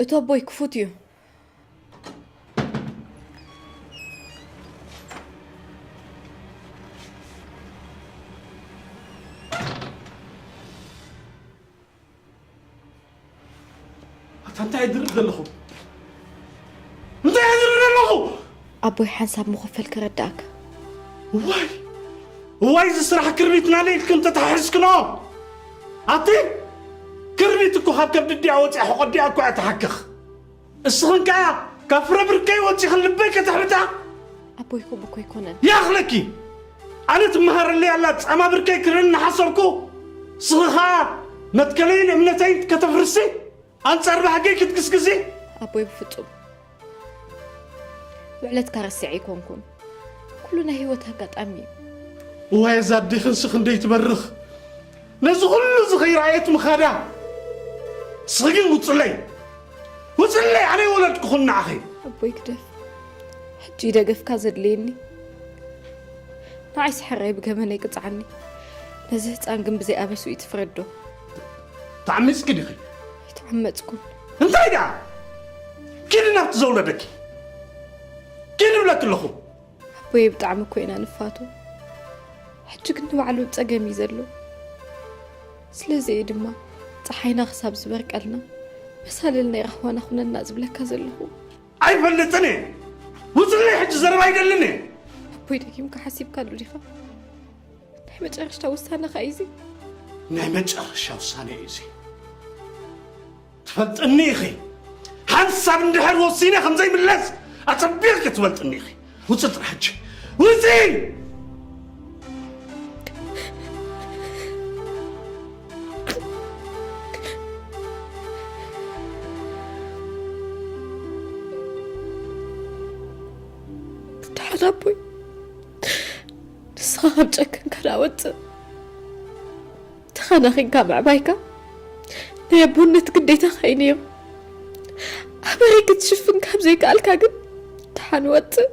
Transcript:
እቶ ኣቦይ ክፉት እዩ። ኣታ እንታይ ይድርብ ዘለኹ? እንታይ ይድርብ ዘለኹ? ኣቦይ ሓንሳብ ምኽፈል ክረዳእካ። ዋይ ዋይ፣ እዚ ስራሕ ክርቢትና ኢልክን ተታሒዝክኖ። ኣቲ ክርቢት እኮ ካብ ከብዲ ድያ ወፂኣ፣ ሕቆ ድያ እኮ እያ ትሓክኽ። እስኽን ከኣ ካብ ፍረ ብርከይ ወፂኽን ልበይ ከተሕብጣ። ኣቦይ ክቡእ እኮ ኣይኮነን። ያኽለኪ ኣነ ትመሃረለይ ኣላ ጻማ ብርከይ ክርን እናሓሰርኩ፣ ስኺ ኸኣ መትከለይን እምነተይን ከተፍርሲ፣ ኣንጻር ባህገይ ክትግስግሲ። ኣቦይ ብፍጹም። ውዕለትካ ረሲዐ ኣይኮንኩን። ኩሉ ናይ ህይወት ኣጋጣሚ እዩ። እዋይ፣ እዛ ኣዴኽንሲ ክንደይ ትበርኽ፣ ነዚ ኩሉ እዚ ከይረኣየት ምኻዳ። እስኺ ግን ውጽለይ፣ ውጽለይ፣ ኣነ ይወለድኩኹን ንዓኺ። ኣቦይ ግደፍ። ሕጂ ደገፍካ ዘድልየኒ። ንዓይ ስሕረይ ብገመነይ ቅጽዓኒ። ነዚ ህጻን ግን ብዘይ ኣበሱ እዩ ትፍረዶ። ተዓሚጽኪ ዲኺ? ኣይተዓመጽኩን። እንታይ ደኣ? ኪዲ ናብቲ ዘውለደኪ። ኪዲ እብለኪ ኣለኹ። ኣቦየ ብጣዕሚ እኮ ኢና ንፋቶ። ሕጂ ግን ንባዕሉ ጸገም እዩ ዘሎ። ስለዚ እዩ ድማ ጸሓይና ክሳብ ዝበርቀልና መሳልል ናይ ራህዋና ኩነና ዝብለካ ዘለኹ። ኣይፈልጥን እየ። ውፅለይ ሕጂ ዘረባ ኣይደልን እየ። ኣቦይ ደጊምካ ሓሲብካሉ ዲኻ? ናይ መጨረሽታ ውሳነኻ እዩ እዚ። ናይ መጨረሻ ውሳነ እዩ እዚ። ትፈልጥኒ ኢኺ። ሓንሳብ እንድሕር ወሲነ ከም ዘይምለስ ኣጸቢቕኪ ትፈልጥኒ ኢኺ። ውፂ ጥራሕ ሕጂ። ውፂ! ደሓን ኣቦይ፣ ንስኻ ካብ ጨከንካ ደኣ ወፅእ። ተኸናኺንካ ምዕባይካ ናይ ኣቦነት ግዴታኻ እዩ ነይሩ። ኣበይ ክትሽፍን ካብ ዘይከኣልካ ግን ደሓን ወፅእ።